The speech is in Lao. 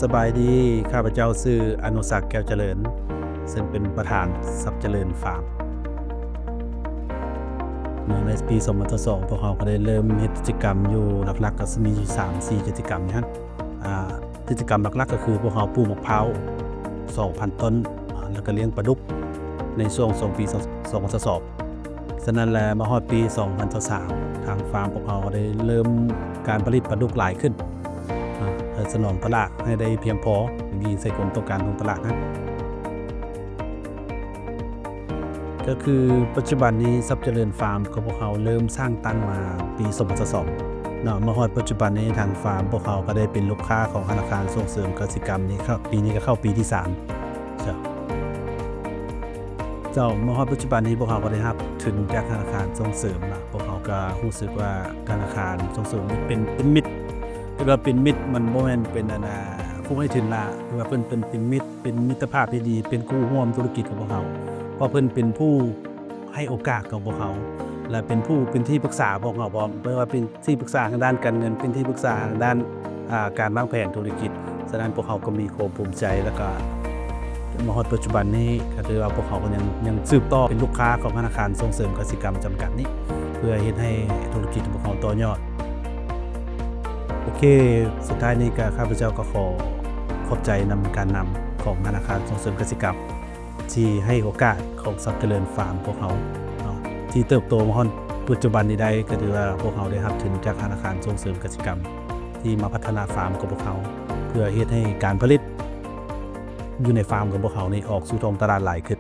ສະບາຍດີ, ຂ້າພະເຈົ້າຊື່ ອະນຸສັກ ແກ້ວຈະເລີນ ເຊິ່ງເປັນປະທານຊັບຈະເລີນຟາມ. ເມື່ອໃນປີສອງພັນຊາວສອງ ພວກເຮົາກໍໄດ້ເລີ່ມເຮັດກິດຈະກຳຢູ່ ຫຼັກໆກໍຊິມີຢູ່ສາມສີ່ກິດຈະກຳນີ້ຫັ້ນ. ອ່າ ກິດຈະກຳຫຼັກໆກໍຄືພວກເຮົາປູກໝາກພ້າວສອງພັນຕົ້ນ ແລ້ວກໍລ້ຽງປາດຸກໃນຊ່ວງສອງປີ ສອງພັນຊາວສອງ. ສະນັ້ນແຫຼະ ມາຮອດປີສອງພັນຊາວສາມ ທາງຟາມພວກເຮົາໄດ້ເລີ່ມການຜະລິດປາດຸກຫຼາຍຂຶ້ນ ເພື່ອສະໜອງຕະຫຼາດໃຫ້ໄດ້ພຽງພໍ, ຍິງໃສ່ຄວາມຕ້ອງການຂອງຕະຫຼາດນັ້ນ. ກໍຄືປັດຈຸບັນນີ້ ຊັບຈະເລີນຟາມຂອງພວກເຮົາເລີ່ມສ້າງຕັ້ງມາປີສອງພັນຊາວສອງເນາະ. ມາຮອດປັດຈຸບັນນີ້ ທາງຟາມພວກເຮົາກໍໄດ້ເປັນລູກຄ້າຂອງທະນາຄານສົ່ງເສີມກະສິກຳນີ້ ເຂົ້າ ປີນີ້ກໍເຂົ້າປີທີສາມ. ເຈົ້າ ເຈົ້າ ມາຮອດປັດຈຸບັນນີ້ ພວກເຮົາກໍໄດ້ຮັບທຶນຈາກທະນາຄານສົ່ງເສີມລະ. ພວກເຮົາກໍຮູ້ສຶກວ່າທະນາຄານສົ່ງເສີມເປັນ ເປັນມິດ, ແຕ່ວ່າເປັນມິດ ມັນບໍ່ແມ່ນເປັນ ອັນ ຜູ້ໃຫ້ທຶນລະ, ແຕ່ວ່າເພິ່ນ ເພິ່ນເປັນມິດ, ເປັນມິດຕະພາບທີ່ດີ, ເປັນຄູ່ຮ່ວມທຸລະກິດຂອງພວກເຮົາ, ເພາະເພິ່ນເປັນຜູ້ໃຫ້ໂອກາດກັບພວກເຮົາ ແລະ ເປັນຜູ້ ເປັນທີ່ປຶກສາພວກເຮົາພ້ອມ, ບໍ່ວ່າເປັນທີ່ປຶກສາທາງດ້ານການເງິນ, ເປັນທີ່ປຶກສາທາງດ້ານ ອ່າ ການວາງແຜນທຸລະກິດ. ສະນັ້ນພວກເຮົາກໍມີຄວາມພູມໃຈ ແລ້ວກໍມາຮອດປັດຈຸບັນນີ້ ກໍຖືວ່າພວກເຮົາກໍຍັງ ຍັງສືບຕໍ່ເປັນລູກຄ້າຂອງທະນາຄານສົ່ງເສີມກະສິກຳຈຳກັດນີ້ ເພື່ອເຮັດໃຫ້ທຸລະກິດຂອງພວກເຮົາຕໍ່ຍອດ. ໂອເຄ, ສຸດທ້າຍນີ້ກໍ ຂ້າພະເຈົ້າກໍຂໍຂອບໃຈນຳການນຳຂອງທະນາຄານສົ່ງເສີມກະສິກຳ ທີ່ໃຫ້ໂອກາດຂອງຊັບຈະເລີນຟາມພວກເຮົາເນາະ ທີ່ເຕີບໂຕມາຮອດປັດຈຸບັນນີ້ໄດ້ ກໍຖືວ່າພວກເຮົາໄດ້ຮັບທຶນຈາກທະນາຄານສົ່ງເສີມກະສິກຳ ທີ່ມາພັດທະນາຟາມຂອງພວກເຮົາ ເພື່ອເຮັດໃຫ້ການຜະລິດຢູ່ໃນຟາມຂອງພວກເຮົານີ້ອອກສູ່ທ້ອງຕະຫຼາດຫຼາຍຂຶ້ນ.